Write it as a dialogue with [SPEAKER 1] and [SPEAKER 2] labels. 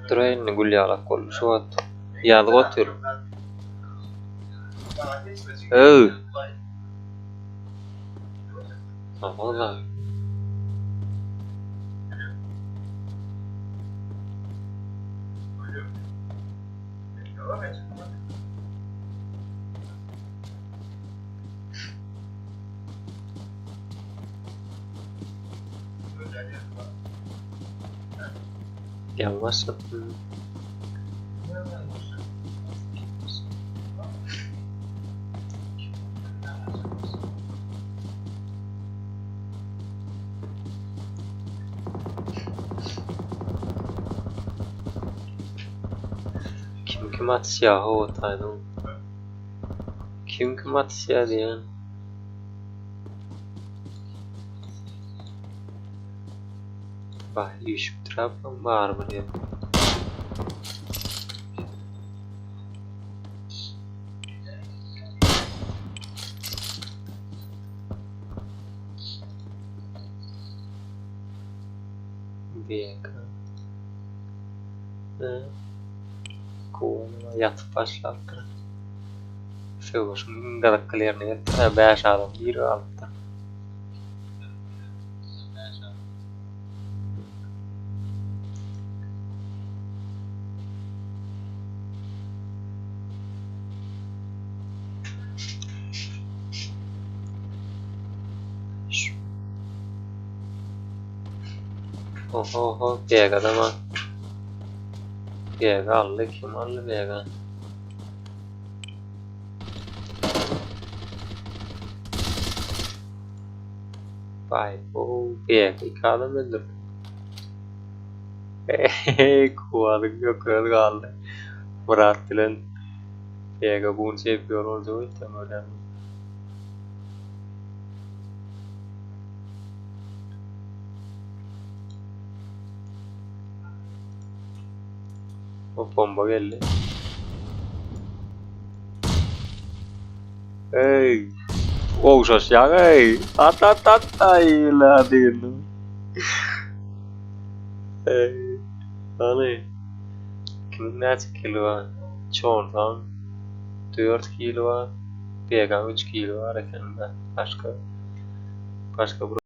[SPEAKER 1] Duraý indi gül ýalak boldy şu wagt. Ýazyp otyr. Öw. Ola. Ýaňy başlapdym. Kim kim atyşýar ho taýdan. Kim kim atyşýar diýen. Bah üýşüpdir ablam bary bir ýerde. BK. Kuwanyma ýatyp başlapdyr. Söweşiň iň gyzykly ýerine gelipdir. 5 adam diri galypdyr. Oho oho BG adama. BG aldy kim aldy BG? Bay bu BG iki adam öldürdü. Hey kuvalyk yok öz galdy. Murat bilen BG bunu çempion olacak öýtýän görýän. O bomba geldi. Ey! Ogşaşýaň ey! At at at ay la diýdim. Ey! Hany? Kimiň näçe kili bar? Çonsaň 4 kili bar. Begaň 3 kili bar eken-de. Başga başga bir.